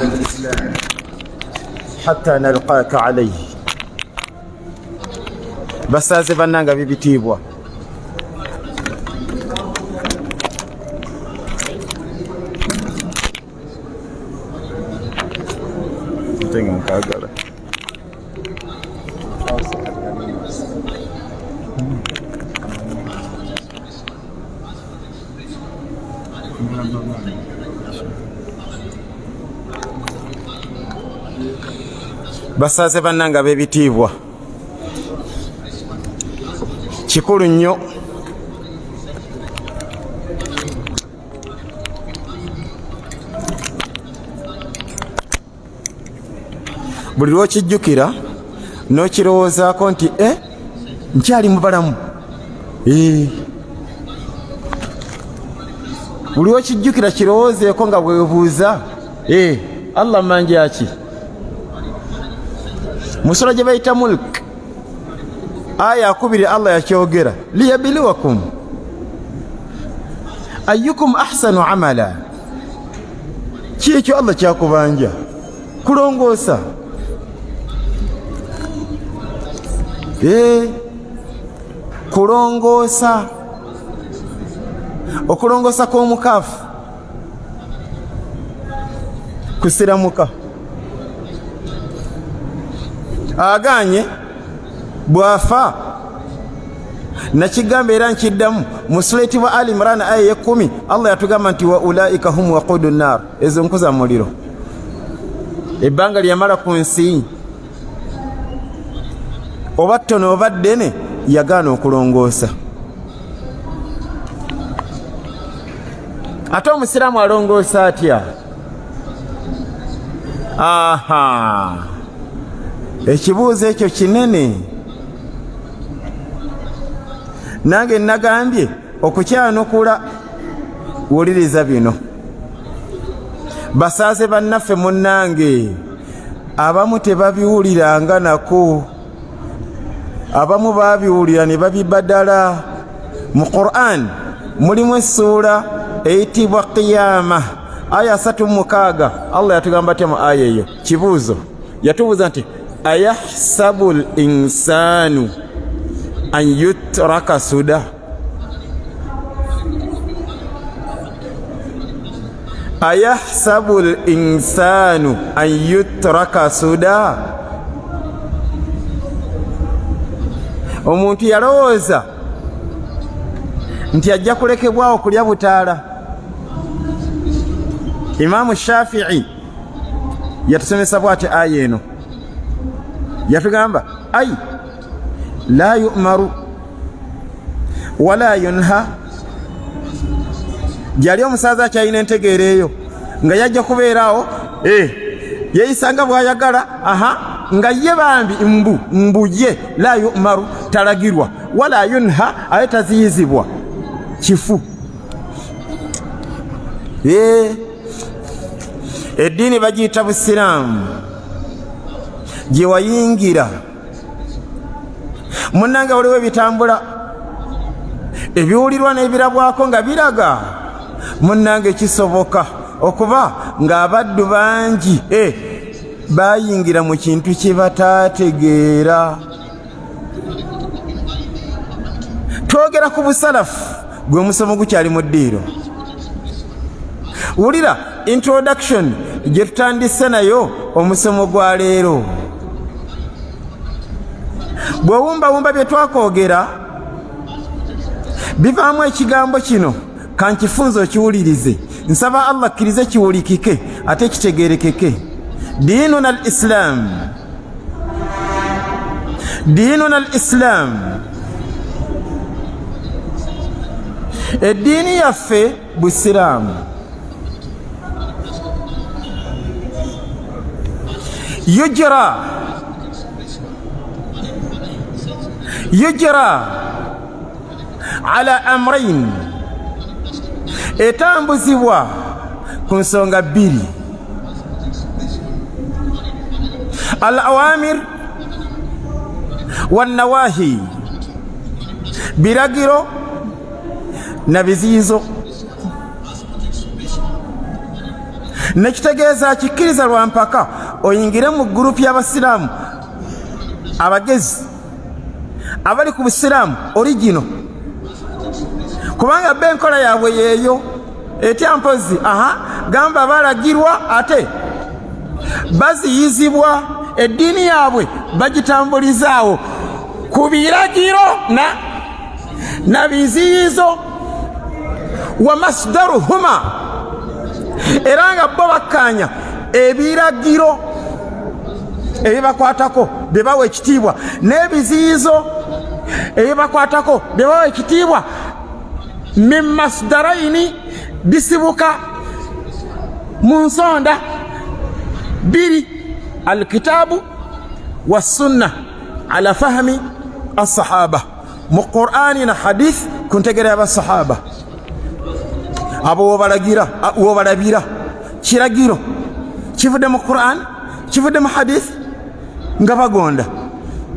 على الإسلام حتى نلقاك عليه. Basaze bannanga bibitiibwa, ate nga nkagala. Basaze bannanga b'ebitiibwa, kikulu nnyo buli lwokijjukira n'okirowoozaako nti e nkyali mubalamu. Buli lwokijjukira kirowoozeeko nga bwebuuza, Allah mangi aki musula gye bayita Mulk, aya akubiri, Allah yakyogera liyabiliwakum ayukum ahsanu amala. Kyekyo Allah kyakubanja kulongoosa. Kulongoosa, okulongoosa kw'omukaafu kusiramuka aganye bw'afa. Nakigamba era nkiddamu, mu sula etibwa Ali Imran, aya yekumi, Allah yatugamba nti wa ulaika hum waqudu nar, ezo nku za muliro. Ebbanga lyeyamala ku nsi, oba ttono oba ddene, yagaana okulongoosa. Ate omusiraamu alongoosa atya? Aha, ekibuuzo ekyo kinene. Nange nagambye okukyanukula. Wuliriza bino, basaaze bannaffe, munnange, abamu tebabiwuliranga nako, abamu babiwulira ne babibadala. Mu Quran mulimu essuula eyitibwa Qiyama, aya 36. Allah yatugamba atya mu aya eyo? Kibuuzo yatubuuza nti ayahsabu l insanu an yutraka suda? Ayahsabu l insanu an yutraka suda? Omuntu yalowooza nti ajja kulekebwawo kulya butaala? Imaamu Shafii yatusomesa bwati aya eno, yatugamba ai la yumaru wala yunha. Gyali omusaaza akyalina entegeera eyo nga yajja kubeeraawo, yeyisanga bwayagala, aha, nga ye bambi mbu mbu ye la yumaru, talagirwa, wala yunha, aye taziyizibwa. Kifu. Eddiini bagiyita busiraamu gye wayingira. Munnange, waliwo ebitambula ebiwulirwa n'ebirabwako nga biraga, munnange, kisoboka okuba ng'abaddu bangi bayingira mu kintu kye bataategeera. Twogera ku busalafu, gwe musomo gukyali mu ddiiro. Wulira introduction gye tutandise nayo omusomo gwa leero. Bw'owumbawumba bye twakoogera, bivaamu ekigambo kino. Kankifunze okiwulirize. Nsaba Allah akkirize kiwulikike ate kitegerekeke. Diinuna al Islam, diinuna al Islam, eddiini yaffe busiraamu, yujra ala amrain, etambuzibwa ku nsonga bbiri: al awamir wannawahi, biragiro na biziyizo. Nekitegeeza kikkiriza lwa mpaka oyingire mu gurupu y'abasiraamu abagezi abali ku busiraamu origino, kubanga bo enkola yaabwe yeeyo etya mpozi. Aha, gamba balagirwa ate baziyizibwa, eddiini yaabwe bagitambulizaawo ku biragiro na biziyizo. Wa masdaruhuma, era nga bo bakkaanya ebiragiro ebibakwatako bye bawa ekitiibwa n'ebiziyizo ebibakwatako bye bawa ekitiibwa, min masdaraini, bisibuka mu nsonda bbiri, alkitaabu wassunna ala fahmi assahaba, mu Qur'ani na hadith ku ntegera y'abasahaba. Abo wobalagira, wobalabira kiragiro kivudde mu Qur'an, kivudde mu hadith, nga bagonda.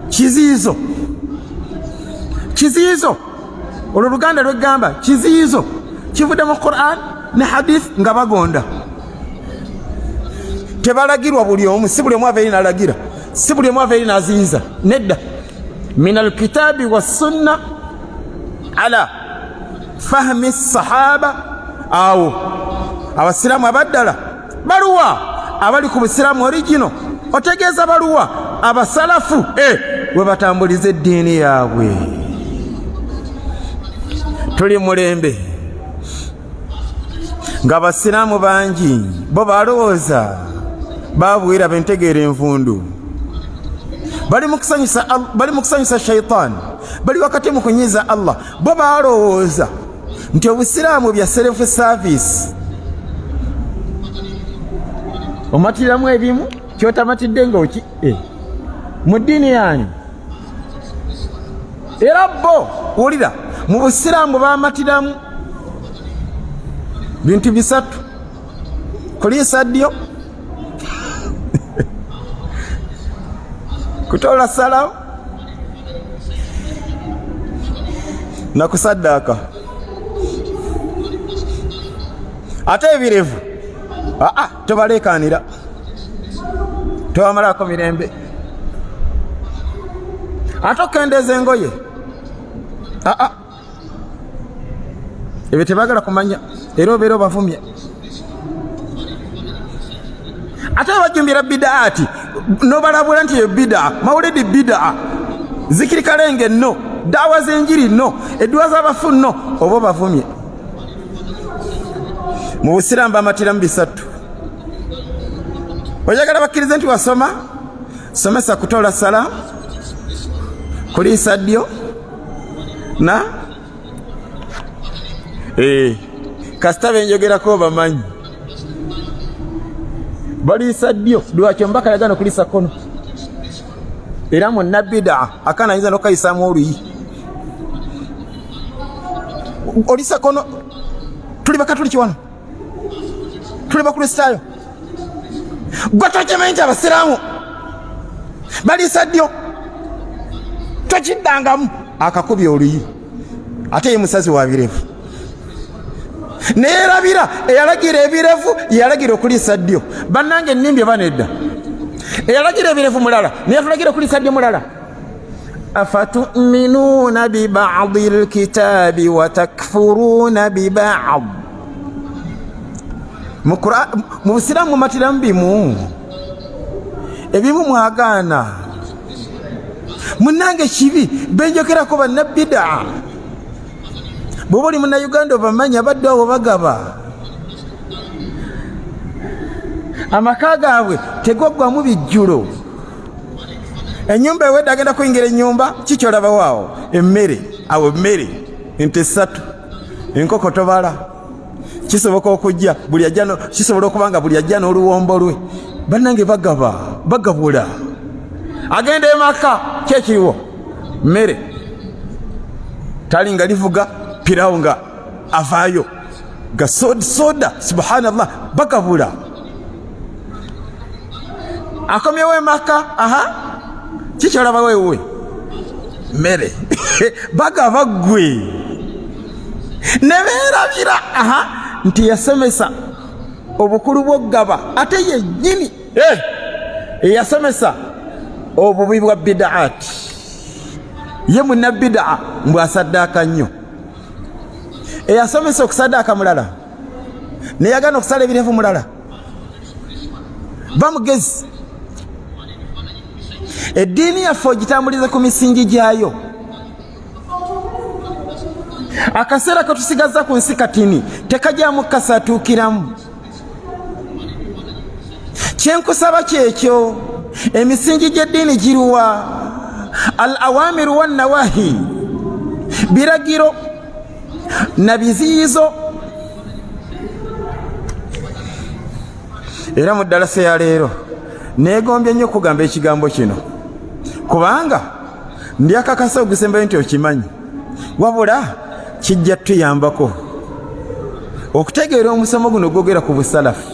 Kiziyizo, kiziyizo, olwo luganda lwegamba kiziyizo kivudde mu Qur'an ne hadith, nga bagonda. Tebalagirwa buli omu, si buli omu ava eri nalagira, si buli omu ava eri naziyiza, nedda. Min alkitabi wassunna ala fahmi sahaba. Awo abasiraamu abaddala baluwa? Abali ku busiraamu origino, otegeeza baluwa? Abasalafu we batambuliza eddiini yaabwe. Tuli mulembe ng'abasiraamu bangi bo balowooza babwira bentegeera envundu, bali mu kusanyusa shaitaani, bali wakati mu kunyiiza Allah. Bo balowooza nti obusiraamu bya self service, omatiramu ebimu kyotamatidde ngaoki mu ddiini yani. Era bo wulira, mu busiraamu bamatiramu bintu bisatu: kuliisa ddyo, kutola salamu na kusaddaaka. Ate ebirevu aa tobaleekaanira, tobamalako mirembe. Ate okukendeeza engoye, aa ebyo tebagala kumanya, era obeera obavumye. Ate bajumbira bidaati, nobalabula nti eyo bidaa, mawulidi bidaa, zikiri kalenge nno, daawa z'enjiri nno, edduwa z'abafu nno, oba obavumye. Mu busiraamu bamatiramu bisatu. Oyagala bakkirize nti wasoma, somesa kutola salaamu, kuliisa ddyo na kasita benjogerako bamanyi baliisa ddyo. Lwaki omubaka yagana okuliisa kkono? Era munna bidaa akaana ayinza nokukayisaamu oluyi. Oliisa kkono, tuli bakatuliki wano, tuli bakristaayo, gwe tokimanyi nti abasiraamu baliisa ddyo? Tokiddangamu. Akakubye oluyi, ate ye musazi wa birevu, neyerabira eyalagira ebirevu yalagira okuliisa ddyo. Bannange, ennimbye banedda, eyalagira ebirevu mulala, neyatulagira okuliisa ddyo mulala. Afatuminuuna bibadi lkitaabi watakfuruuna bibad. Mu busiraamu mumatiramu bimu, ebimu mwagaana. Munnange, kibi benjokerako bannabidaa. Bw'oba oli Munnayuganda obamanyi, abadde awo bagaba, amaka gaabwe tegoggwamu bijjulo. Ennyumba ewedde, agenda kuyingira ennyumba, kikyolabawo awo? Emmere awo, emmere, ente ssatu, enkoko tobala. Kisoboka okujja buli ajja, kisobola okuba nga buli ajja n'oluwombo lwe. Bannange, bagaba, bagabula. Agenda emaka, kyekiriwo mmere, tali nga livuga pirawo nga avaayo ga soda. Subhanallah, bagabula. Akomyewo emaka, aha, kikyolabawo ewuwe? Mmere. Bagaba ggwe ne beerabira aha nti yasomesa Obukulu bw'okugaba ate yennyini eyasomesa obubi bwa bidaati, ye munna bidaa mbu asaddaaka nnyo, eyasomesa okusaddaaka mulala, neyagana okusala ebirevu mulala. Bamugezi, eddiini yaffe ogitambulize ku misingi gyayo. Akaseera ketusigazza ku nsi katini, tekajyamu kasatuukiramu. Kyenkusaba kyekyo, emisingi gy'eddiini giruwa? Al awamiru wannawahi, biragiro na biziyizo. Era mu ddalasa ya leero neegombye nnyo okugamba ekigambo kino, kubanga ndyakakasa ogusembayo nti okimanyi, wabula kijja tuyambako okutegeera omusomo guno gwogera ku busalafu.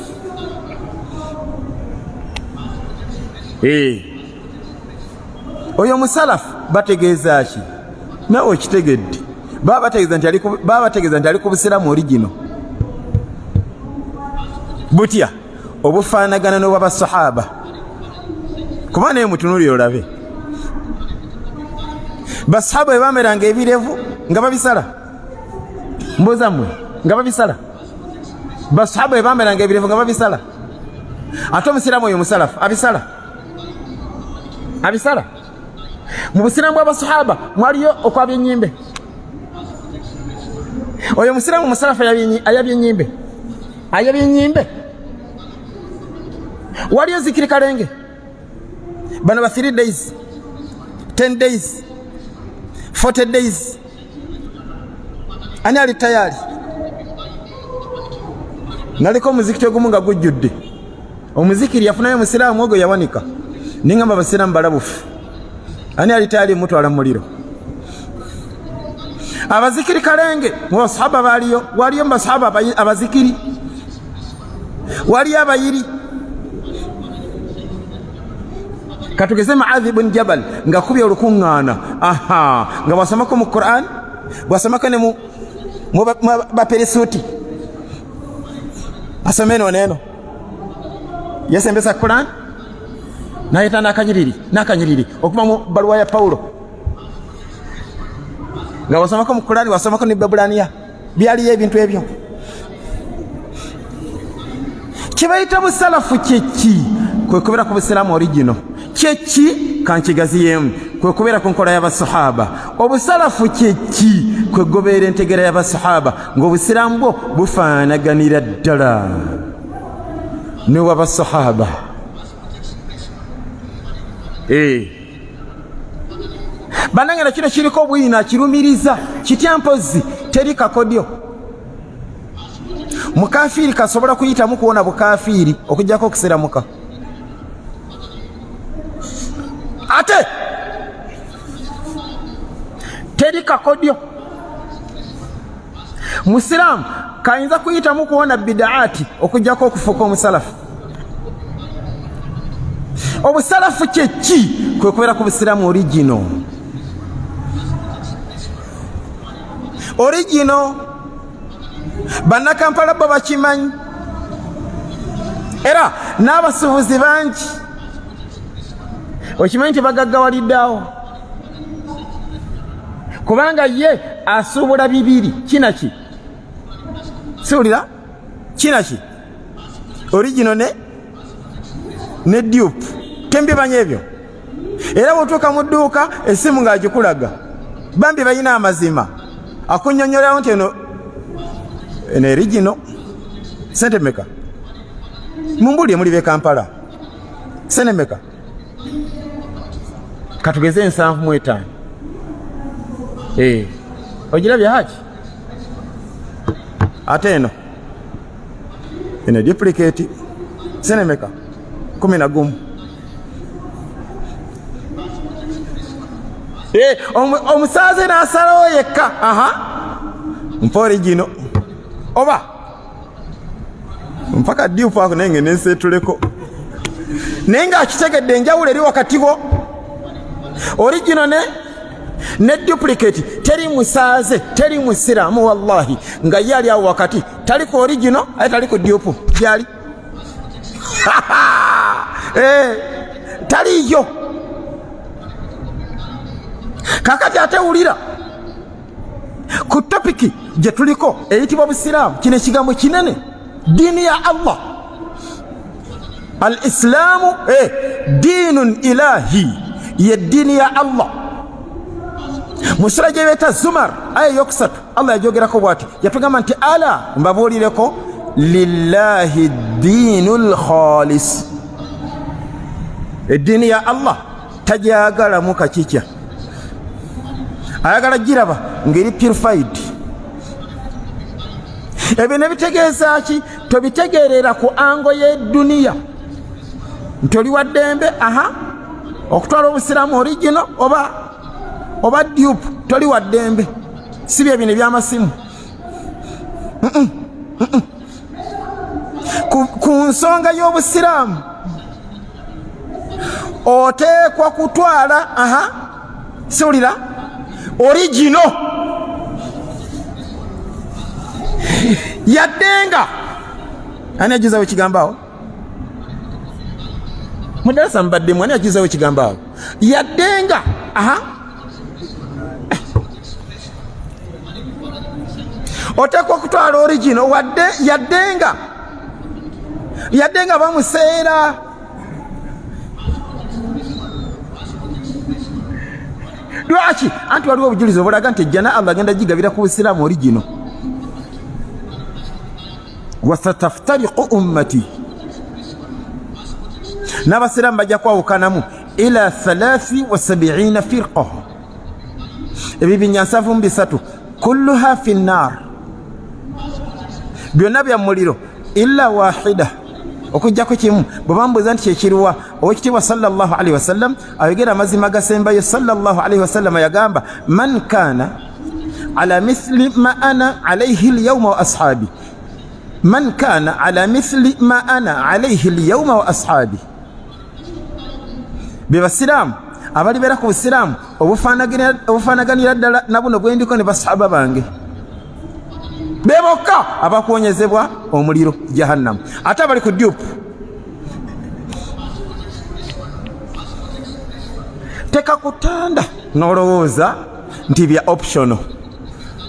Oyo musalafu bategeeza ki? Nawe okitegedde. Baba bategeeza nti ali ku busiraamu origino butya obufaanagana n'obwa basahaba, kuba naye mutunulire olabe basahaba bwe bameranga ebirevu nga babisala. Mbuuza mmwe, nga babisala? Basahaba bwe bameranga ebirevu nga babisala, ate omusiraamu oyo omusalafu abisala? Abisala? Mu busiraamu bw'abasahaba mwaliyo okwabya ennyimbe? Oyo omusiraamu omusalafu ayabya ennyimbe? Ayabya ennyimbe? Waliyo zikiri kalenge bano ba 3 days, 10 days, 40 days. Ani ali tayari? Naliko omuzikiti ogumu nga gujjudde omuzikiri, yafunayo omusiraamu ogwo yawanika, ningamba abasiraamu balabufu, ani ali tayari mutwala muliro? Abazikiri kalenge mu basahaba baliyo? Waliyo mu basahaba abazikiri? Waliyo abayiri? Katugeze Muadhi bun Jabal nga kubye olukuŋŋaana, aha, nga bwasomako mu Quran, bwasomako ne mu baperisuuti, asome eno neeno, yasembesa Quran nayeta nakanyiriri nakanyiriri okuva mu baluwa ya Pawulo, nga wasomako mu Quran, wasomako ne Babulaniya. Byaliyo ebintu ebyo kibayita busalafu. Kyeki? Kwekubeera ku busiraamu origino. Kyeki? Kankigaziyemu, kwekubeera ku nkola y'abasahaba. Obusalafu kyeki? Kwegobeera entegera y'abasahaba, ng'obusiraamu bwo bufaanaganira ddala newabasahaba. Banange, na kino kiriko obwina akirumiriza kitya? Mpozi teri kakodyo mukafiiri kasobola kuyitamu kuwona bukafiiri okujjako okusiramuka. Ate teri kakodyo musiraamu kayinza kuyitamu kuwona bidaati okujjako okufuuka omusalafu. Obusalafu kyeki? Kwe kubeera ku busiraamu origino origino. Bannakampala bo bakimanyi, era n'abasuubuzi bangi okimanyi nti bagaggawaliddeawo, kubanga ye asuubula bibiri, kinaki siwulira kinaki origino ne dupe, tembibanya ebyo. Era bwotuuka mu dduuka, essimu ng'agikulaga, bambi balina amazima, akunyonyolawo nti eno eno erigino sente meka. Mumbulire, muli be Kampala, sente meka? Katugeze 75. Ogirabye haki? Ate eno eno duplicate sente meka? 11. Omusaaze n'asalawo yekka, aha, mpa origino oba mpaka dupe ako, naye ngende nseetuleko, naye ng'akitegedde enjawulo eri wakati wo origino ne Ne duplicate teri musaaze, teri musiraamu wallahi nga ye ali awo wakati, tali ku original aye tali ku dupe, gyali taliyo. Kakati ate wulira ku topiki gye tuliko eyitibwa busiraamu, kino ekigambo kinene, ddiini ya Allah. Al islaamu diinun ilahi, ye ddiini ya Allah. Mu sura gye beeta Zumar aya eyokusatu Allah yajogerako bwati, yatugamba nti ala mbabuulireko lillahi ddiinu lkhalis, eddiini ya Allah tajagalamu kakikya, ayagala giraba ng'eri purified. Ebyo ne bitegeeza ki? Tobitegeerera ku ango y'edduniya nti oli wa ddembe aha okutwala obusiraamu original oba dupe, toli wa ddembe. Si bye bino ebyamasimu. Ku nsonga y'obusiraamu oteekwa kutwala aha siwulira original, yaddenga ani ajuzawo ekigambo awo mudarasa mubaddemu, ani ajuzawo ekigambo awo yaddenga aha oteekwa okutwala original wadde yaddenga bamuseera. Lwaki? Anti waliwo obujulizi obulaga nti ejjana Allah agenda gigabira ku busiraamu origino. Wasataftariqu ummati, n'abasiraamu bajja kwawukanamu ila 73 firqa, ebibinja 73, kulluha fi nnar, byonna bya muliro illa wahida, okujjako kimu. Bwe bambuuza nti kyekiruwa, owekitiibwa sallallahu alaihi wasallam ayogera amazima agasembayo. Sallallahu alaihi wasallam yagamba man kana ala mithli ma ana alaihi lyauma wa ashabi, man kana ala mithli ma ana alaihi lyauma wa ashabi, be basiraamu abalibeera ku busiraamu obufaanaganira ddala na buno bwendiko ne basahaba bange, be bokka abakuwonyezebwa omuliro jahannamu. Ate abali ku dupe tekakutanda n'olowooza nti bya optional,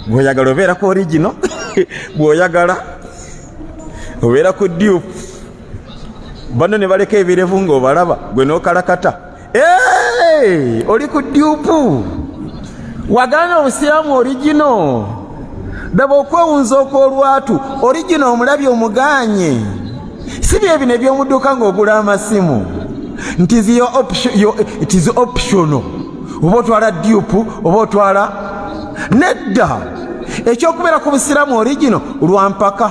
bw'oyagala obeera ku original, bw'oyagala obeera ku dupe. Bano ne baleka ebirevu ng'obalaba gwe n'okalakata, oli ku dupe, wagaana obusiraamu original. Daba okwewunza okw'olwatu, original omulabye omuganye. Si bye bino eby'omuduuka ng'ogula amasimu nti it is optional, oba otwala dupe oba otwala nedda. Ekyokubeera ku busiraamu original lwampaka,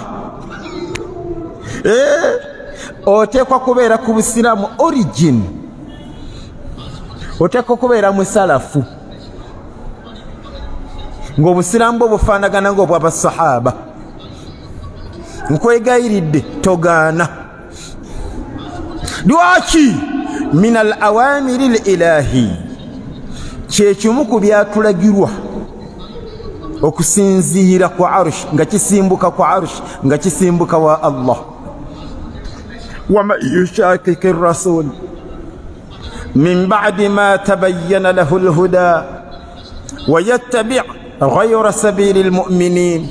oteekwa kubeera ku busiraamu origin, oteekwa kubeera musalafu ng'obusiraamu bwo bufaanagana ng'obw'abasahaba. Nkwegayiridde togaana. Lwaki? Min al awamiri l ilahi, kyekimu ku byatulagirwa okusinziira ku arush, nga kisimbuka ku arush, nga kisimbuka wa Allah. Waman yushakiki rasul min badi ma tabayyana lahu lhuda wayattabi ghayra sabili lmuminin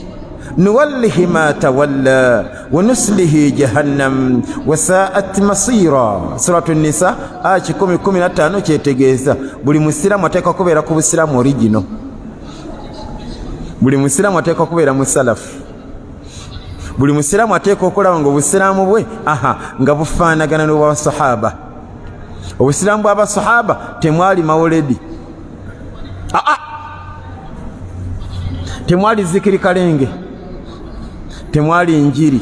nuwallihi ma tawalla wa nuslihi jahannam wasaat masira. Suratu Nisa aya 115 kyetegeeza buli musiraamu ateekwa kubeera ku busiraamu origino, buli musiraamu ateekwa kubeera musalafu, buli musiraamu ateekwa okulaba nga obusiraamu bwe aha nga bufaanagana n'obwabasahaba. Obusiraamu bw'abasahaba temwali mawuledi, aa temwali zikiri kalenge, temwali njiri,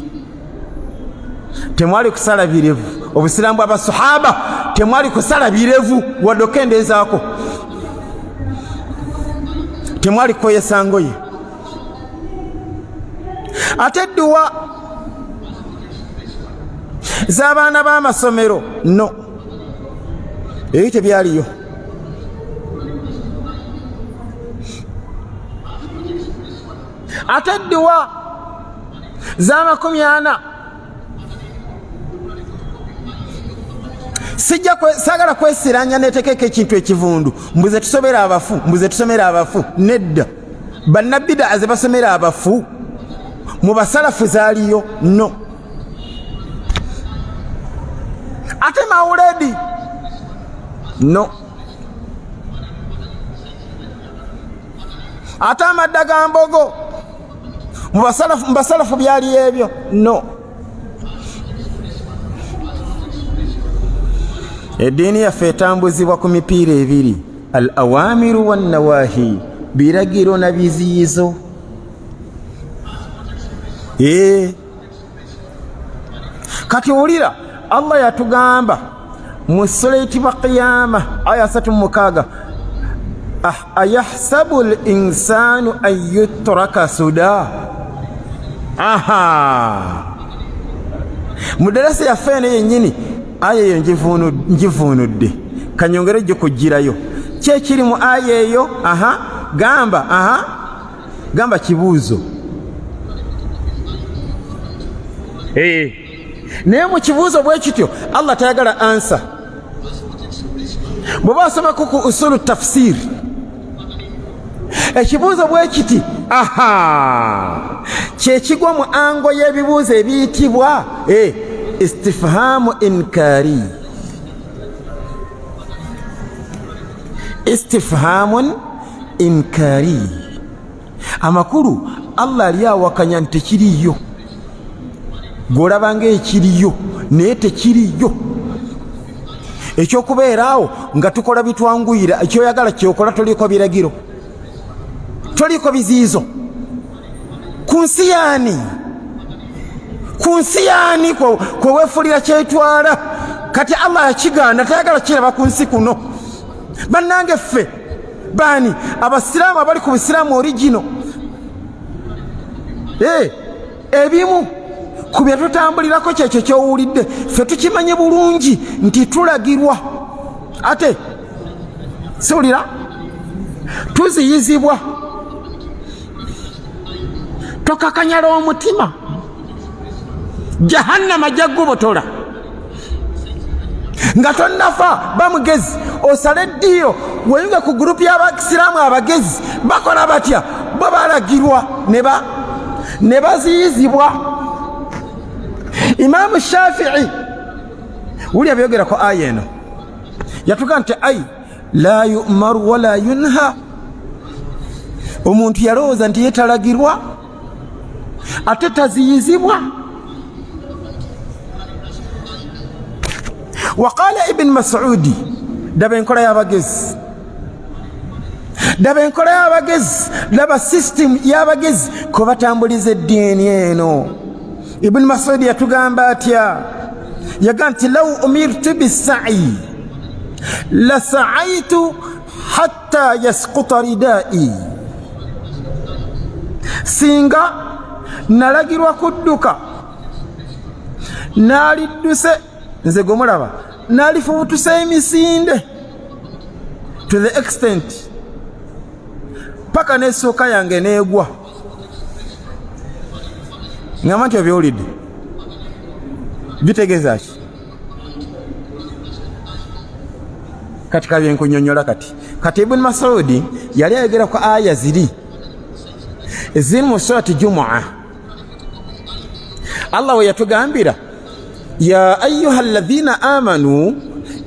temwali kusala birevu. Obusiraamu bw'abasahaba temwali kusala birevu wadde okendeezaako, temwali kukoyesa ngoye. Ate edduwa z'abaana b'amasomero no, ebyo tebyaliyo. Ate edduwa z'amakumi ana sijja saagala kwesiranya netekeko ekintu ekivundu mbuze tusomera abafu, mbuze tusomera abafu. Nedda, bannabida ze basomera abafu mu basalafu zaaliyo no. Ate mawuledi no. Ate amadda ga mbogo mu basalafu byali ebyo no. Eddiini yaffe etambuzibwa ku mipiira ebiri, al awamiru wannawahi, biragiro na biziyizo. Kati wulira, Allah yatugamba mu ssula eyitibwa Qiyama, aya 36, ayahsabu l insanu an yutraka suda. Aha, mu darasa yaffe eno yennyini aya eyo ngivuunudde, kanyongere gikugirayo kyekiri mu aya eyo. Aha, gamba, aha, gamba kibuuzo. Naye mu kibuuzo bwe kityo Allah tayagala ansa. Bw'oba osomako ku usulu tafsiri, ekibuuzo bwe kiti, aha, kyekigwa mu ango y'ebibuuzo ebiyitibwa istifhamu inkari, istifhamun inkari. Amakulu, Allah ali awakanya nti tekiriyo, gw'olaba ng'ekiriyo naye tekiriyo. Ekyokubeeraawo nga tukola bitwanguyira, ekyoyagala kyokola, toliko biragiro, toliko biziizo. Ku nsi yaani? Ku nsi yaani kwe weefuulira kyetwala? Kati Allah yakigaana, tayagala kiraba ku nsi kuno. Bannange, ffe baani abasiraamu abali ku busiraamu original? Ebimu ku bye tutambulirako kyekyo kyowulidde. Ffe tukimanyi bulungi nti tulagirwa ate siwulira tuziyizibwa. Tokakanyala omutima, jahannama jaggubotola nga tonnafa. Bamugezi osale eddiiro, weyunge ku gurupu y'abasiraamu abagezi. Bakola batya? Bo balagirwa ne baziyizibwa. Imaamu Shafii wulya byogera ku aya eno, yatuga nti ai la yumaru wala yunha. Omuntu yalowooza nti yetalagirwa ate taziyizibwa. Waqala Ibn Masudi, daba enkola y'abagezi, daba enkola y'abagezi, laba system y'abagezi kwe batambuliza eddiini eno. Ibuni Masudi yatugamba atya? Yaga nti law umirtu bisa'i la sa'aitu hatta yaskuta ridai, singa nalagirwa kudduka naalidduse, nze gwe mulaba naalifubutuse emisinde to the extent paka n'essuuka yange n'egwa. Ngamba nti obyowulidde bitegeeza ki? Kati kabyenkunyonyola. Kati Ibuni Masudi yali ayogera ku aya ziri eziri mu surati Jumua, Allah we yatugambira ya ayuha alladhina amanu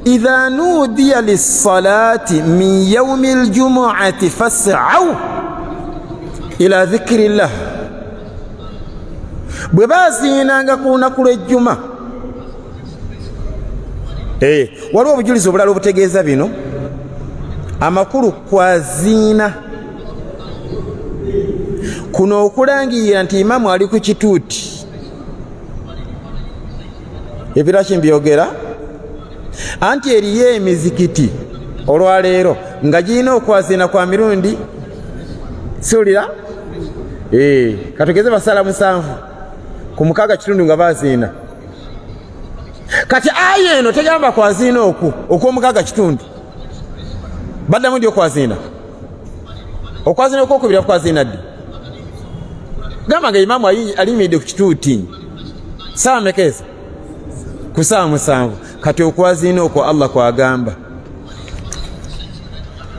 idha nudiya lissalati min yaumi ljumuati fasau ila dhikri llah. Bwe baziinanga ku lunaku lw'ejjuma. Waliwo obujulizi obulala obutegeeza bino. Amakulu kwaziina kuno okulangirira nti imamu ali ku kituuti. Ebiraki mbyogera anti eriyo emizikiti olwaleero nga girina okwaziina kwa mirundi siwulira. Katugeze basala 7 ku 6 kitundu nga baziina. Kati aya eno tegamba kwaziina okwo okw'omu 6 kitundu, baddamu ndi okwaziina, okwaziina okwokubiri. Kwaziina ddi? Gamba nga imaamu alimiridde ku kituuti saawa meka ezo? Ku saawa 7. Kati okwaziina okwo Allah kwagamba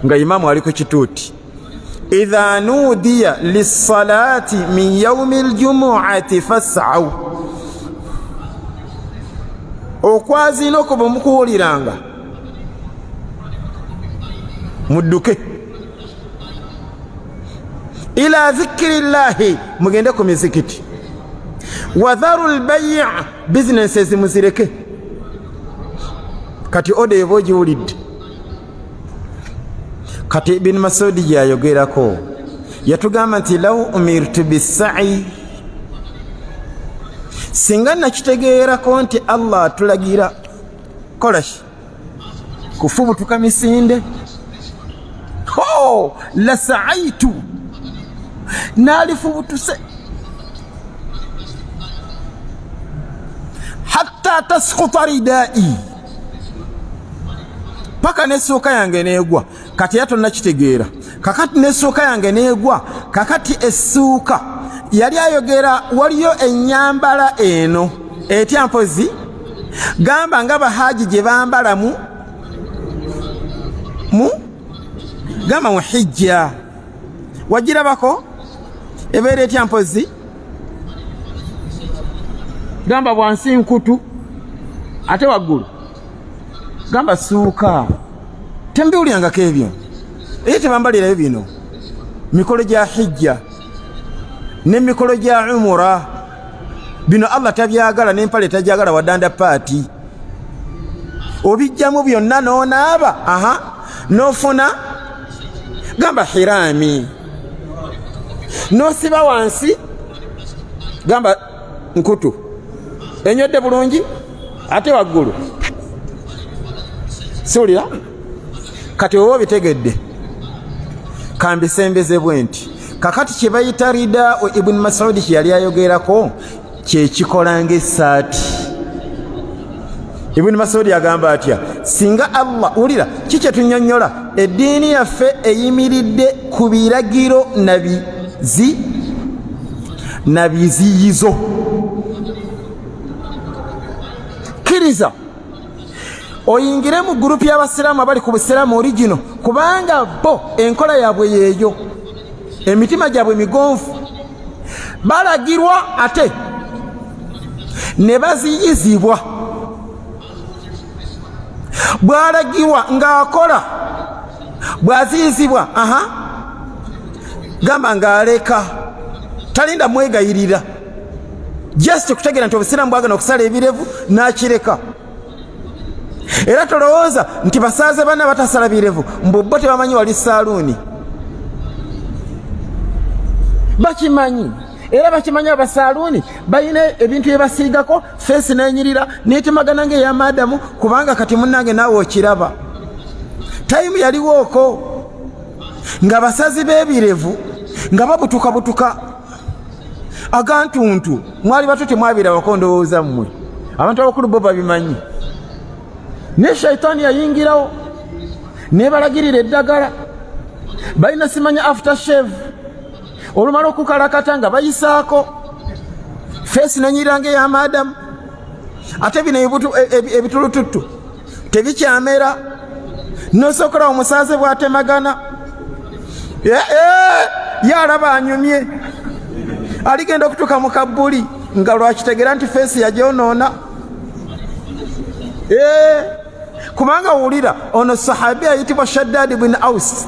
nga imaamu ali ku kituuti, idha nudiya lissalati min yaumi ljumuati fasau. Okwaziina okwo bwe mukuwuliranga mudduke ila dhikiri llahi, mugende ku mizikiti. Wadharu lbai, bizinensi muzireke. Kati oda eba ogiwulidde. Kati Ibini Masudi gyayogerako yatugamba nti law umirtu bisai, singa nakitegeerako nti Allah atulagira kolaki kufubutuka misinde, ho lasaaitu, nalifubutuse hatta taskuta ridai, paka nessuuka yange neegwa. Kati era tonnakitegeera, kakati nessuuka yange neegwa. Kakati essuuka yali ayogera, waliyo ennyambala eno etya mpozi gamba nga bahaji gye bambala mu gamba mu hijja, wagirabako ebeera etya mpozi gamba bwansi nkutu ate waggulu gamba suuka. Tembiwulyangako ebyo, era tebambalirayo bino mikolo gya hijja n'emikolo gya umura. Bino Allah tabyagala, n'empale tajagala, wadanda paati obijjamu byonna n'onaaba, aha, n'ofuna gamba hirami n'osiba wansi gamba nkutu enywedde bulungi ate waggulu siwulira. Kati oba obitegedde, kambisembeze nti kakati kye bayita ridau Ibuni Masudi kye yali ayogerako kyekikola ng'essaati. Ibuni Masudi agamba atya? Singa Allah, wulira ki kye tunyonnyola, eddiini yaffe eyimiridde ku biragiro na biziyizo. Kkiriza oyingire mu gurupu y'abasiraamu abali ku busiraamu origino, kubanga bo enkola yaabwe yeeyo, emitima gyabwe migonvu, balagirwa ate ne baziyizibwa. Bw'alagirwa ng'akola, bw'aziyizibwa aha gamba ng'aleka, talinda mwegayirira. Just kutegeera nti obusiraamu bwagana okusala ebirevu n'akireka. Era tolowooza nti basaaze banna batasala birevu mbu bo tebamanyi wali saaluuni. Bakimanyi, era bakimanyi abasaaluuni balina ebintu bye basiigako feesi n'enyirira n'etemagana ng'eya maadamu. Kubanga kati munnange naawe okiraba, tayimu yaliwooko nga basazi b'ebirevu nga babutukabutuka agantuntu. Mwali bato temwabirabako, ndowooza mmwe abantu abakulu bo babimanyi. Naye shaitaani yayingirawo nebalagirira eddagala balina simanya after shave, olumala okukalakata nga bayisaako feesi nenyirira nga eyamaadamu, ate bino ebitulututtu tebikyamera. Nosokola omusaaze bwatemagana ye alaba anyumye, aligenda okutuuka mu kabbuli nga lwakitegera nti feesi yagyonoona. Kubanga wulira ono sahabi ayitibwa Shaddad bin Aus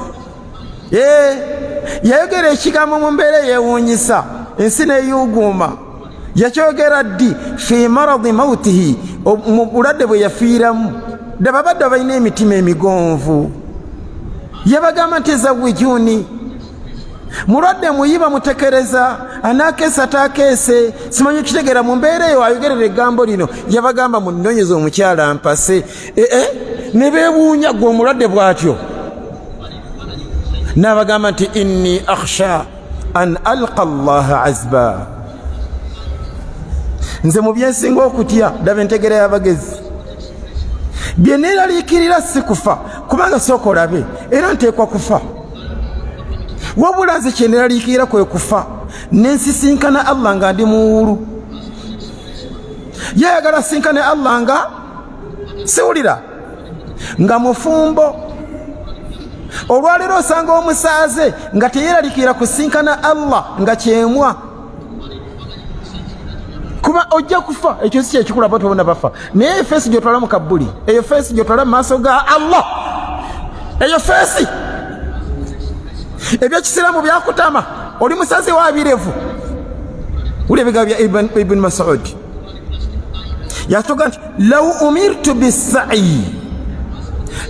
yayogera ekigambo mu mbeera eyewuunyisa ensi neyuuguuma. Yakyogera ddi? Fi maradi mautihi, mu bulwadde bwe yafiiramu. Ddaba badde balina emitima emigonvu, yabagamba nti zawijuni, mulwadde muyiba mutekereza anakeesa takeese simanyi okitegeera. Mu mbeera eyo ayogerera eggambo lino, yabagamba munonyeza omukyala mpase. Ne beewuunya, gwe omulwadde bw'atyo? N'abagamba nti inni akhsha an alqa llaha azba, nze mu byensinga okutya, ddaba entegera y'abagezi, bye neeraliikirira si kufa, kubanga sooka olabe era nteekwa kufa, wabula nze kye neeraliikirira kwe kufa. Nensisinkana Allah nga ndi muwulu. Yeyagala sinkane Allah nga siwulira nga mufumbo. Olwaleero osanga omusaaze nga teyeralikira kusinkana Allah nga kyemwa, kuba ojja kufa. Ekyo si kyekikulu, abantu bona bafa, naye efeesi gyotwala mu kabbuli, eyo feesi gyotwala mu maaso ga Allah, eyo feesi. Ebyekisiraamu byakutama, oli musazi wa birevu. Wuli ebigambo bya Ibn Masud, yatuga nti law umirtu bisayi,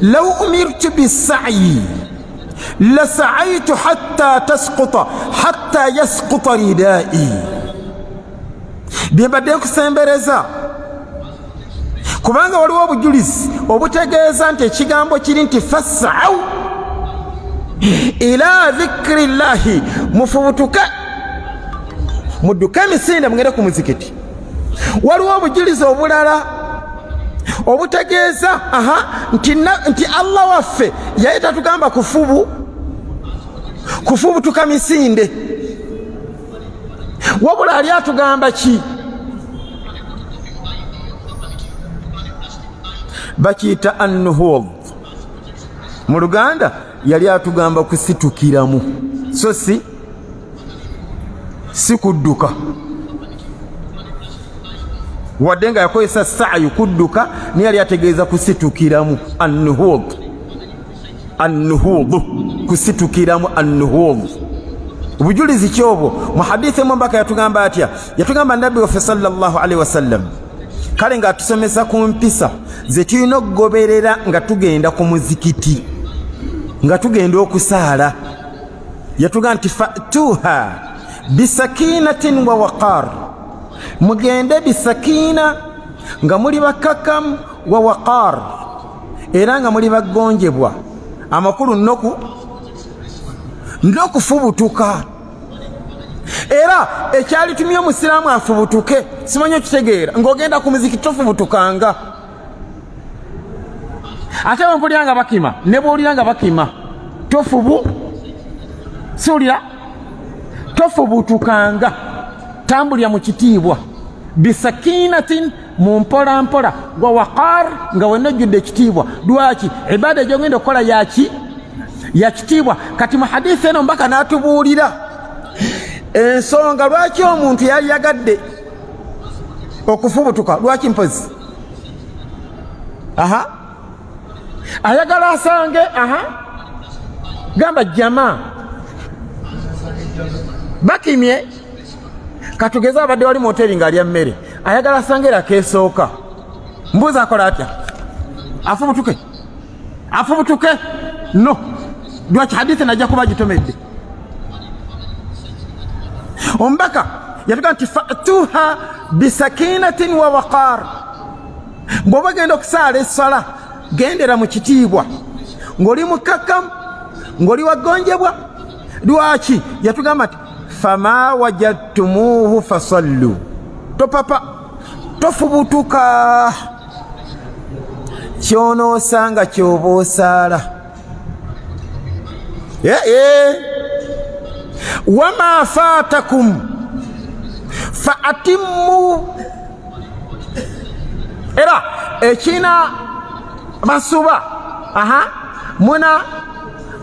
law umirtu bisayi lasaaitu hatta tasquta, hatta yasquta ridai. Byembadde nkusembereza, kubanga waliwo obujulizi obutegeeza nti ekigambo kiri nti fasau ila dhikri llahi, mufubutuke mudduke emisinde mugende ku muzikiti. Waliwo obujulizi obulala obutegeeza aha nti Allah waffe yaye tatugamba kufubu kufubutuka misinde, wabula ali atugamba ki? Bakiyita annuhud mu Luganda. Yali atugamba kusitukiramu, so si kudduka, wadde nga yakozesa saayu kudduka, naye yali ategeeza kusitukiramu. Annuhud, annuhudu, kusitukiramu, annuhud. Obujulizi kyobwo mu hadithi emu mbaka yatugamba atya? Yatugamba nabbi waffe sallallahu alaihi wasallam, kale ng'atusomesa ku mpisa ze tulina okugoberera nga tugenda ku muzikiti, nga tugenda okusaala. Yatugamba nti fatuha bisakinatin wa waqar, mugende bisakiina, nga muli bakakamu, wa waqar, era nga muli bagonjebwa. Amakulu nokufubutuka, era ekyalitumye omusiraamu afubutuke, simanyi okitegeera, ng'ogenda ku muzikiti tofubutukanga. Ate bwempulira nga bakima, ne bwowulira nga bakima, tofubu siwulira, tofubutukanga, tambulira mu kitiibwa, bisakinatin, mu mpola mpola, wa waqar, nga wenna ojjudde ekitiibwa. Lwaki? Ibaada egyogenda okukola yaki? Ya kitiibwa. Kati mu hadithi eno mbaka n'atubuulira ensonga lwaki omuntu yali yagadde okufubutuka. Lwaki? Mpozi aha ayagala asange, aha gamba jama bakimye. Katugeze abadde wali mu hoteri ng'alya mmere, ayagala asange era keesooka. Mbuuza, akola atya? Afubutuke? Afubutuke? No. Lwaki? Hadithi najja kuba gitomedde. Omubaka yatuga nti fatuha bisakinatin wa waqar, bw'oba genda okusaala essala, gendera mu kitiibwa, ng'oli mukkakkamu, ng'oli wagonjebwa. Lwaki? Yatugamba nti fama wajadtumuuhu fasallu. Topapa, tofubutuka, kyonoosanga kyoba osaala. Ee wama fatakum fa atimmu, era ekina basuba aha muna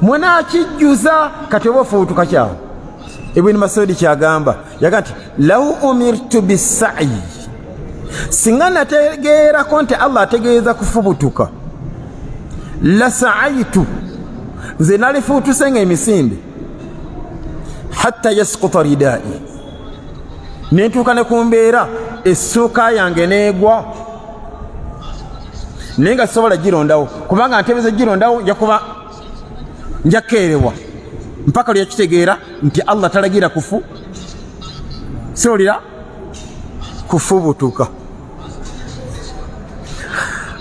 munakijjuza. Kati oba ofubutuka kyawo, Ibuni Masudi kyagamba, yaga nti law umirtu bisayi, singa nategeerako nti Allah ategeeza kufubutuka, lasaaitu, nze nalifuutuse nga emisinde, hatta yaskuta ridai, nentuuka ne ku mbeera essuuka yange neegwa, naye nga sisobola girondawo, kubanga ntebeza girondawo nja kuba nja kukeerewa. Mpaka lweyakitegeera nti Allah talagira kufu siwulira kufubutuka.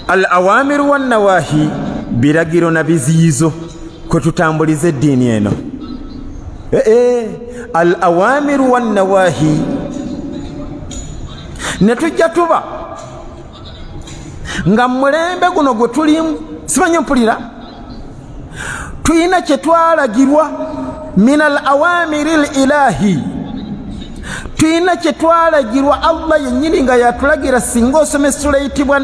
Al awamiru wannawahi, biragiro na biziyizo kwe tutambuliza eddiini eno. Al awamiru wannawahi, ne tujja tuba nga mulembe guno gwe tulimu, simanyi mpulira, tulina kye twalagirwa min al awamiri l ilahi. Tulina kye twalagirwa Allah yennyini nga yatulagira. Singa osoma essula eyitibwa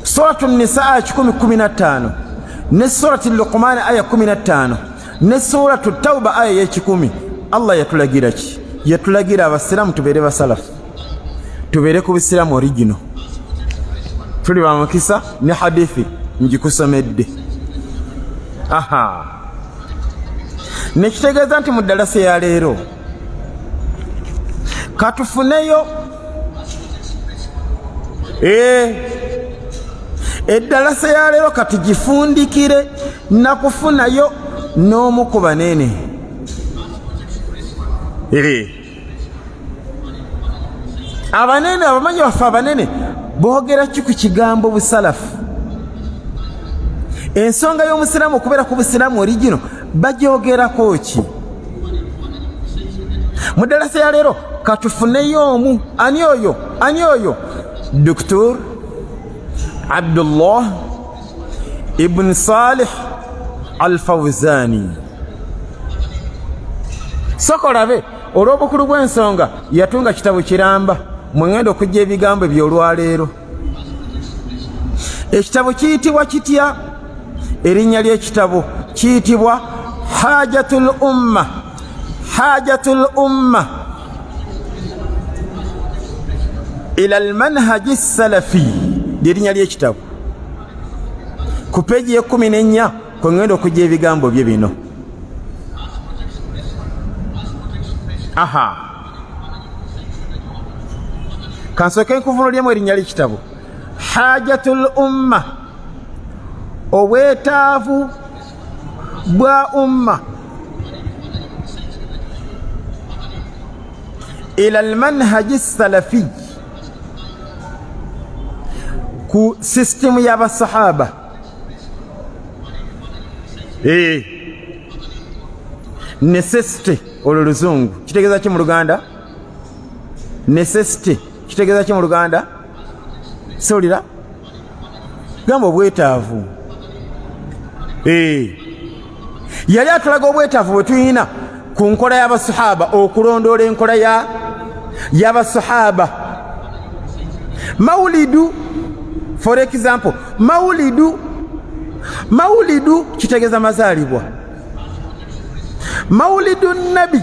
Suratu Nisa aya 115 ne Surati Luqmaani aya 15 ne Suratu Tauba aya y'ekikumi, Allah yatulagira ki? Yatulagira abasiraamu tubeere basalafu, tubeere ku busiraamu origino. Tuli ba mukisa ne hadithi ngikusomedde. Aha, nekitegeeza nti mu ddalasa ya leero katufuneyo eddalasa ya leero katugifundikire nakufunayo n'omu ku banene. Abanene, abamanyi baffe abanene boogera ki ku kigambo busalafu? Ensonga y'omusiraamu okubeera ku busiraamu origino bagyogerako ki? Mu ddalasa ya leero katufuneyo omu. Ani oyo? Ani oyo? Dr Abdullah Ibn Salih Al Fawzani. Sokolabe olw'obukulu bw'ensonga yatunga kitabo kiramba mwengenda okujja ebigambo by'olwaleero. Ekitabo kiyitibwa kitya? Erinnya ly'ekitabo kiyitibwa Hajatul Umma, Hajatul Umma ila almanhaji salafi, lyerinnya ly'ekitabo. Ku peegi y'ekkumi n'ennya kwe ngenda okujja ebigambo bye bino. Aha, kansooke nkuvunuliremu erinnya ly'ekitabo Hajatul Umma, obwetaavu bwa umma, ila almanhaji salafi, ku sisitimu y'abasahaba. Necessity, olwo luzungu, kitegeeza ki mu Luganda? Necessity kitegeeza ki mu Luganda? Siwulira. Gamba obwetaavu. Yali atulaga obwetaavu bwe tulina ku nkola y'abasahaba, okulondoola enkola y'abasahaba. Maulidu, for example, maulidu, maulidu kitegeeza mazaalibwa. Maulidu nabi,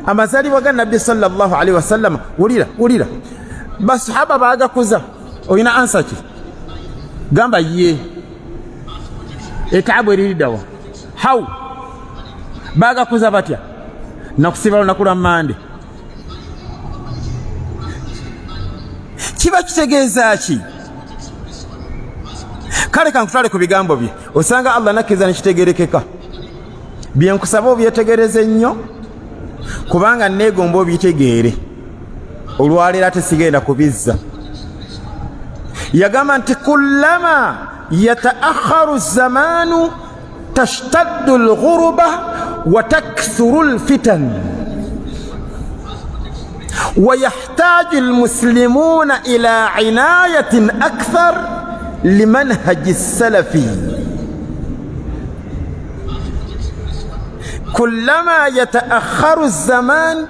amazaalibwa ga Nabbi sallallahu alaihi wasallam. Wulira, wulira, basahaba baagakuza. Olina ansa ki? Gamba ye etaabu eririddawa? How baagakuza batya nakusiba lunaku lwa Mande? Kiba kitegeeza ki? Kale kankutwale ku bigambo bye, osanga Allah nakkiriza nekitegerekeka. Byenkusaba obyetegereze nnyo, kubanga neegomba obitegeere olwaleero, ate sigenda kubizza. Yagamba nti kullama yataakharu zamaanu tashtaddu lghuruba wa takthuru lfitan ويحتاج المسلمون إلى عناية أكثر لمنهج السلفي. كلما يتأخر الزمان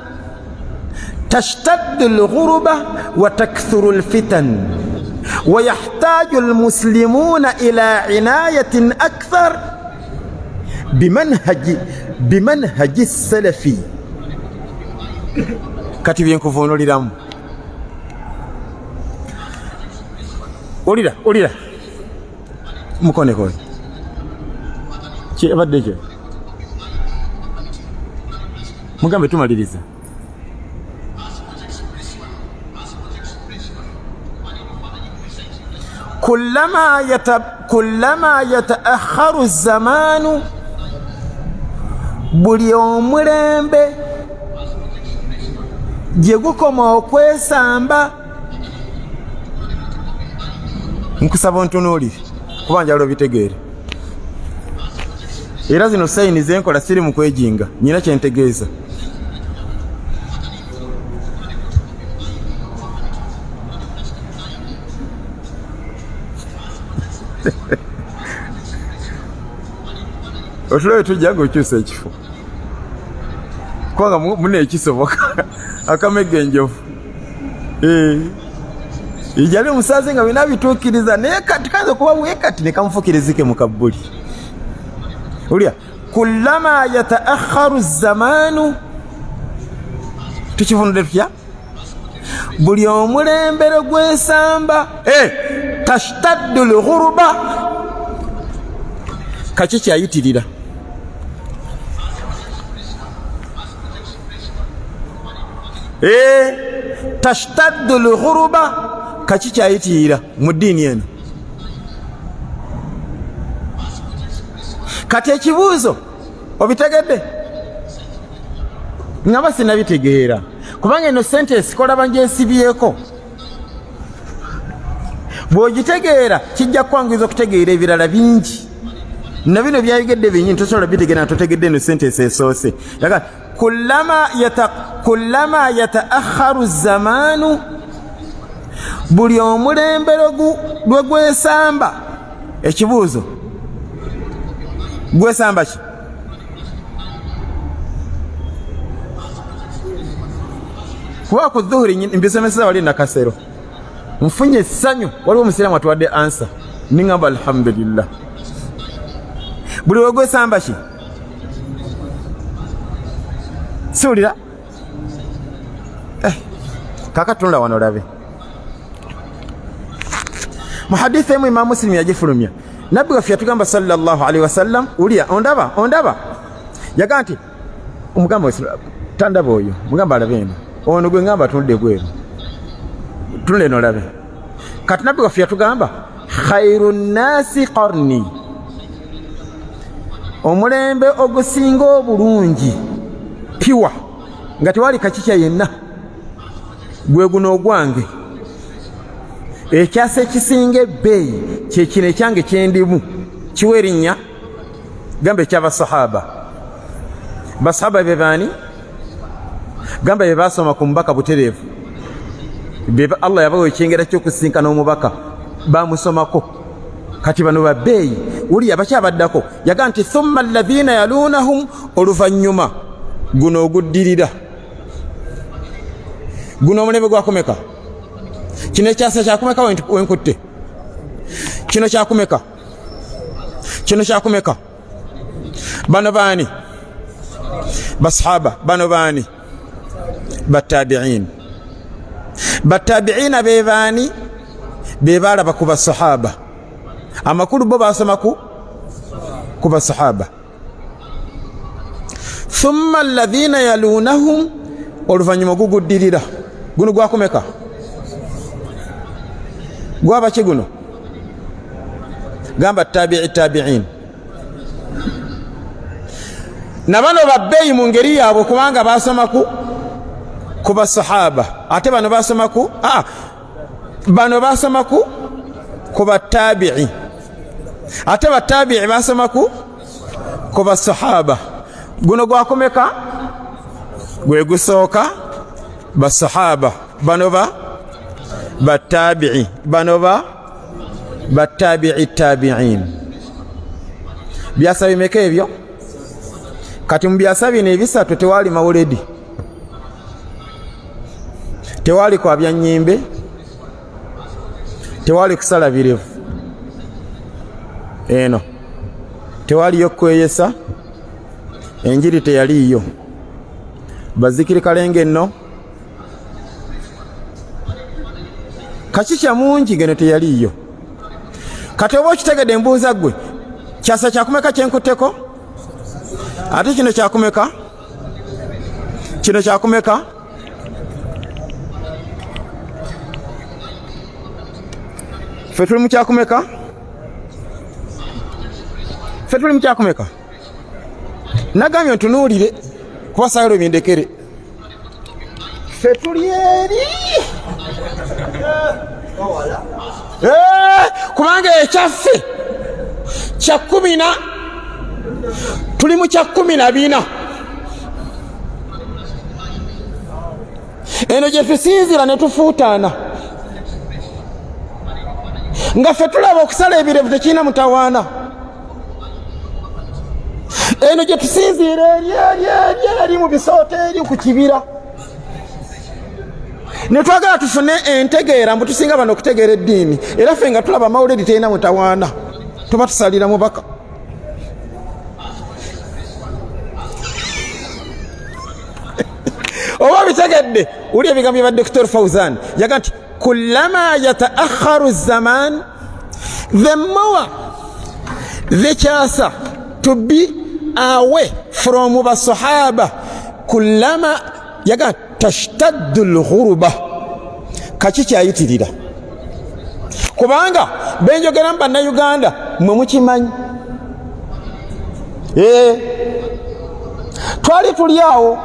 تشتد الغربة وتكثر الفتن ويحتاج المسلمون إلى عناية أكثر بمنهج السلفي. Kati byenkuvunuliramu, ulira, ulira mukoneko kyebadde kyo mugambe tumaliriza. Kullama yataakharu zamaanu, buli omulembe gye gukoma okwesamba. Nkusaba ontunuulire kuba njala obitegeere, era zino sayini zenkola siri mu kwejinga, nyina kyentegeeza. Otulabe tujja nga okyusa ekifo, kubanga muna ekisoboka. Akamegga enjovu eh. Yali omusaze nga bina bituukiriza, naye kati kayinza okuba bwe kati ne kamufukirizike mu kabbuli. Ulya kullama yataakharu zamaanu, tukivunudde tutya? Buli omulembe gwesamba eh, tashtaddu lghuruba, kaki kyayitirira. Eh, tashtaddu lghuruba, kaki kyayitirira mu ddiini eno. Kati ekibuuzo obitegedde? Ngamba sinabitegeera, kubanga eno sentence kolaba ngyesibyeko. Bw'ogitegeera kijja kukwanguyiza okutegeera ebirala bingi, na bino byayogedde binyini tosobola bitegeera nga totegedde eno sentence esoose. Kullama yataakharu zamaanu, buli omulembe lwe gwesamba. Ekibuuzo, gwesamba ki? Kuba ku dhuhuri mbisomeseza wali Nakasero, nfunye essanyu, waliwo omusiraamu atuwadde ansa, ningamba alhamdulillah. Buli wegwesamba ki? Siwulira. Eh, kaka tunula wano olabe mu haditha emu Imamu Musilimu yagifulumya, nabbi waffe yatugamba sallallahu alaihi wasallam, ulya ondaba ondaba, yagamba nti omugamba tandaba oyo, mugamba alabe eno, ono gwe ngamba atunudde bweru, tunula eno olabe. Kati nabbi waffe yatugamba khairu nnasi qarni, omulembe ogusinga obulungi piwa nga tewali kakikya yenna gwe guno ogwange. Ekyasa ekisinga ebbeeyi kyekino ekyange kyendimu, kiwa erinnya gamba ekyabasahaba. Basahaba be baani? Gamba be basoma ku mubaka butereevu, Allah yabawa ekyengera ky'okusinkana omubaka, bamusomako. Kati bano babbeeyi wuli abakyabaddako, yaga nti thumma alladhina yalunahum, oluvannyuma guno oguddirira guno omulembe gwakumeka? Kino ekyasa kyakumeka? Wenkutte kino kyakumeka? Kino kyakumeka? Bano baani? Basahaba. Bano baani? Batabiin. Batabiina be baani? Be baalaba ku basahaba, amakulu bo basoma ku basahaba. Thumma alladhina yalunahum, oluvannyuma guguddirira guno gwakumeka? Gwaba ki guno? Gamba tabii tabiin. Na bano babbeeyi mu ngeri yaabwe, kubanga basoma ku basahaba, ate bano basoma ku bano basoma ku batabii, ate batabii basoma ku basahaba. Guno gwakumeka? Gwe gusooka basahaba, bano ba batabii, bano ba batabii tabiin. Byasa bimeka ebyo? Kati mu byasa bino ebisatu tewali mawuledi, tewali kwabya nyimbe, tewali kusala birevu, eno tewaliyo kweyesa, enjiri teyaliiyo, bazikiri kalenge nno kakikya mungi geno teyaliiyo. Kati oba okitegedde, embuuza ggwe, kyasa kyakumeka kyenkutteko? Ate kino kyakumeka? Kino kyakumeka? Ffe tuli mu kyakumeka? Ffe tuli mu kyakumeka? Nagambye ntunuulire kuba saagala obindekere. Ffe tuli eri, kubanga ekyaffe kya 10 na, tuli mu kya 14. Eno gye tusinzira ne tufuutaana nga ffe tulaba okusala ebirevu tekirina mutawaana. Eno gye tusinziira eri eri eri eri mu bisooto eri ku kibira. Ne twagala tufune entegeera mbu tusinga bano okutegeera eddiini, era ffe nga tulaba mawuledi terina mutawaana, tuba tusalira mubaka. Oba bitegedde wuli ebigambo bya Dr. Fauzan yaga nti kullama yataakharu zaman, the more the kyasa to be away from basahaba, kullama yaga tashtaddu lghuruba, kaki kyayitirira. Kubanga benjogeramu bannayuganda mwe mukimanyi, twali tuli awo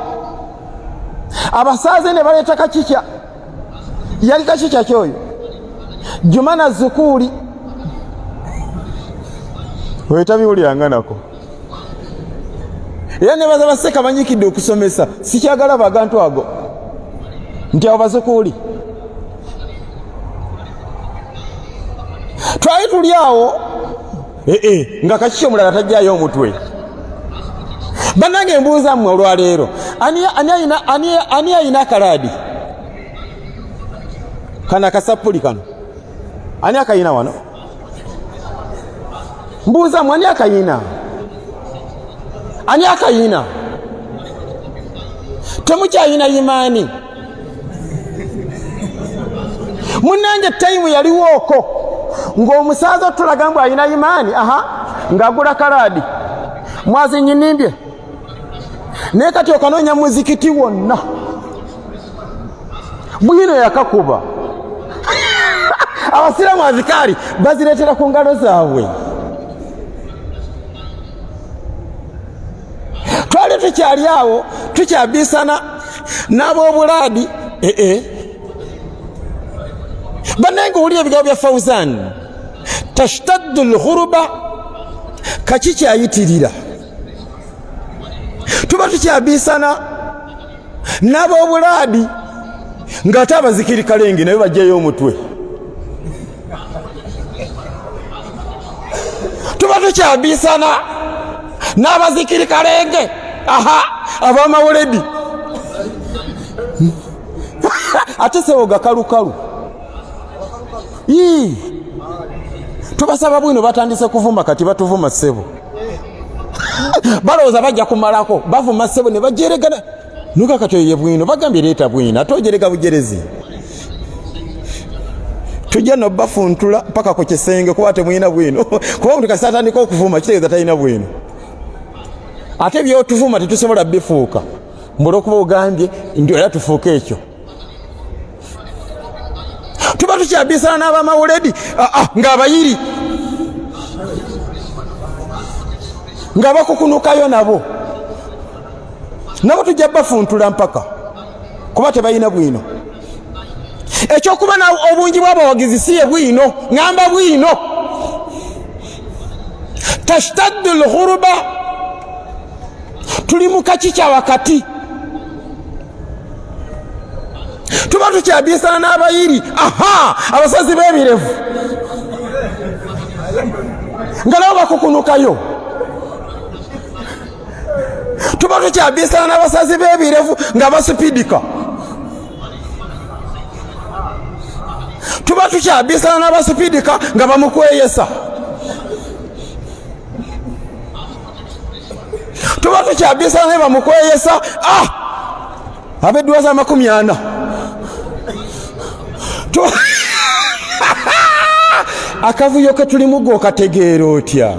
abasaaze ne baleeta kakikya, yali kakikya kyoyo Juma na Zukuuli, oyo tabiwuliranga nako. Era nebaza baseka banyikidde okusomesa, sikyagala bagantu ago nti abo bazukuuli. Twali tuli awo nga kakiki omulala tajjayo omutwe. Bannange mbuuza mmwe olwaleero, ani ayina akalaadi kano akasapuli kano? Ani akayina wano? Mbuuza mmwe, ani akayina? Ani akayina? Temukyayina imaani munnange. Tayimu yaliwooko ng'omusaaza otulaga mbu alina imaani, aha, ng'agula kalaadi mwazinyinimbye, naye kati okanoonya muzikiti wonna bwino yakakuba. Abasiraamu azikaari bazireetera ku ngalo zaabwe. Twali tukyali awo tukyabisana n'ab'obulaadi. Ee, bannange, owulira ebigambo bya Fauzan, tashtaddu lghuruba, kaki kyayitirira. Tuba tukyabisana n'ab'obulaadi ng'ate abazikiri kalenge naye bajjayo omutwe. Tuba tukyabisana n'abazikiri kalenge, aha, ab'amawuledi ate sebo gakalukalu. Ii, tubasaba bwino, batandise kuvuma kati, batuvuma ssebo, balowooza bajja kumalako, bavuma ssebo ne bajeregana nuga. Kati oyo ye bwino, bagambye leeta bwino, ate ojerega bujerezi. Tujja no bafuntula paka ku kisenge, kuba temulina bwino. Kuba omuntu kasita atandika okuvuma kitegeeza talina bwino, ate byotuvuma tetusobola bifuuka mbula okuba ogambye nti era tufuuke ekyo. Tuba tukyabisana n'abamawuledi ng'abayiri nga bakukunukayo, nabo nabo tujja bafuntula mpaka, kuba tebalina bwino. Ekyokuba obungi bw'abawagizi si ye bwino, ŋŋamba bwino. Tashtaddu lghuruba, tuli mu kaki kya wakati. Tuba tukyabisana n'abayiri, aha, abasazi b'ebirevu nga nabo bakukunukayo. Tuba tukyabisana n'abasazi b'ebirevu nga basipidika. Tuba tukyabisana n'abasipidika nga bamukweyesa. Tuba tukyabisana naye bamukweyesa, ah, ab'edduwa za 40. Akavuyo ke tulimu gwe okategeera otya?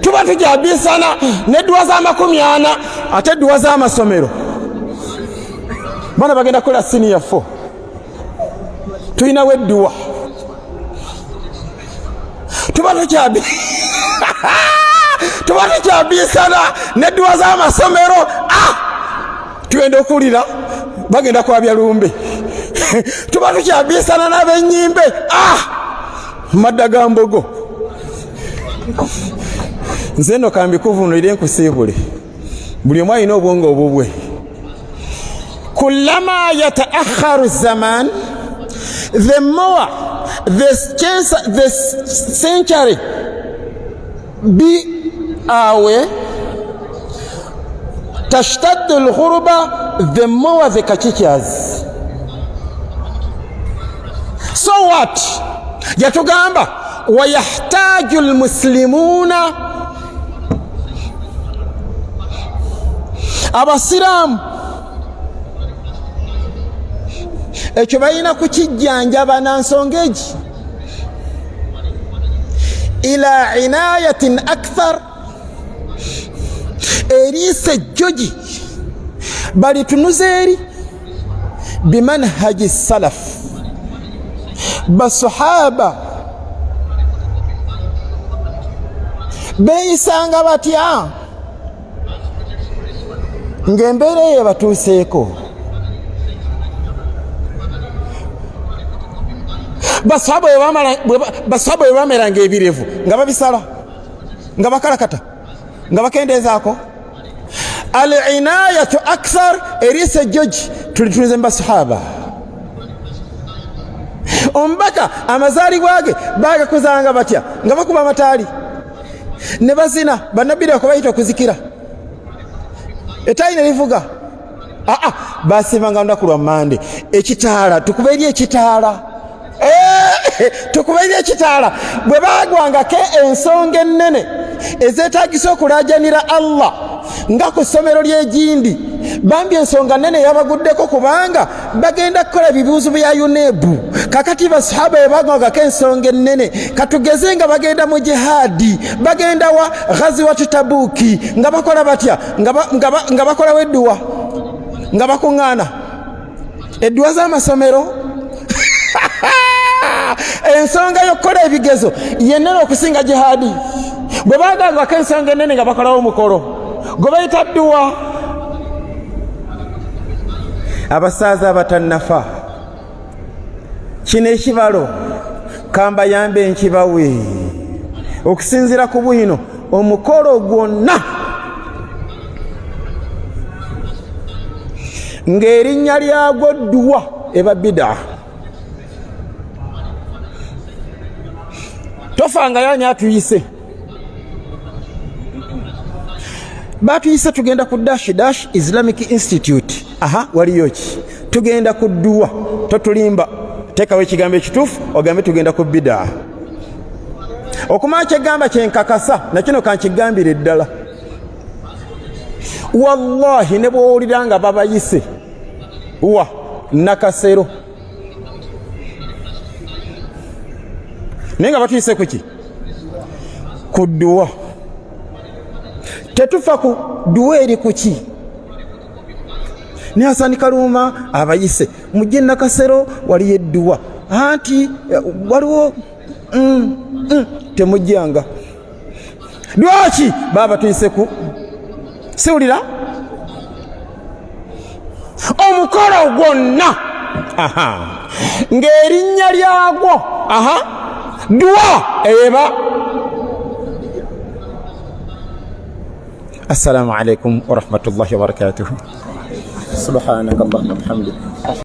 Tuba tukyabisana n'edduwa za 40, ate edduwa z'amasomero, baana bagenda kukola senior 4, tulinawo edduwa. Tuba tukyabisana n'edduwa z'amasomero, ah! Tugenda okuwulira bagenda kwabya lumbe. Tuba tukyabisana n'abenyimbe, ah! Madda ga mbogo. Nze no kambikuvunulire nkusiibule, buli omu alina obwongo obubwe. Kullama yataakharu zaman, the more the, chance, the century be away, tashtaddu lghuruba, the more the kachichas. What? Yatugamba wayahtaju lmuslimuuna, abasiraamu ekyo balina kukijjanjaba na nsonga egi ila inayatin akthar, eriisa ejjogi balitunuza eri bimanhaji salaf, basahaba beeyisanga batya ng'embeera eyo ebatuuseeko. Basahaba bwe bameranga ebirevu nga babisala, nga bakalakata, nga bakendeezaako. Al inayatu akthar, eriisa ejjogi tulitunuze mu basahaba. Omubaka amazaalibwa ge bagakuzanga batya? Nga bakuba amataali ne bazina, bannabbiri akubayita okuzikira, etayi ne livuga. Aa, basiibanga lunaku lwa Mande. Ekitaala tukuba eri ekitaala, tukuba eri ekitaala. Bwe bagwangako ensonga ennene ezeetagisa okulajanira Allah, nga ku ssomero ly'egindi bambi ensonga nnene yabaguddeko kubanga bagenda kukola ebibuuzo bya UNEB. Kakati basahaba bwe bagwangako ensonga ennene, katugeze nga bagenda mu jihaadi, bagenda wa ghaziwatu Tabuki, nga bakola batya? Nga bakolawo edduwa, nga bakuŋŋaana edduwa z'amasomero. Ensonga y'okukola ebigezo yennene okusinga jihaadi. Bwe bagangako ensonga ennene, nga bakolawo omukolo gwe bayita dduwa. Abasaaza abatannafa, kino ekibalo kambayambe nkibawe okusinziira ku bwino. Omukolo gwonna ng'erinnya lyagwo dduwa eba bidaa. Tofangayo ani atuyise. Batuyise tugenda ku dash dash Islamic Institute. Aha, waliyo ki? Tugenda ku dduwa. Totulimba, teekawo ekigambo ekituufu, ogambe tugenda ku bidaa. Okumala kyegamba kyenkakasa nakino, kankigambire ddala, wallahi, ne bwowulira nga babayise wa Nakasero, naye nga batuyise kuki? Ku dduwa. Tetufa ku dduwa eri kuki. Ne Hasani Kaluuma abayise mujje Nakasero, waliyo edduwa, anti waliwo temujjanga. Lwaki baba tuyise ku siwulira omukolo gwonna ng'erinnya lyagwo aha dduwa eba? Assalamu alaikum warahmatullahi wabarakatuhu. Subhanaka allahuma bihamdik.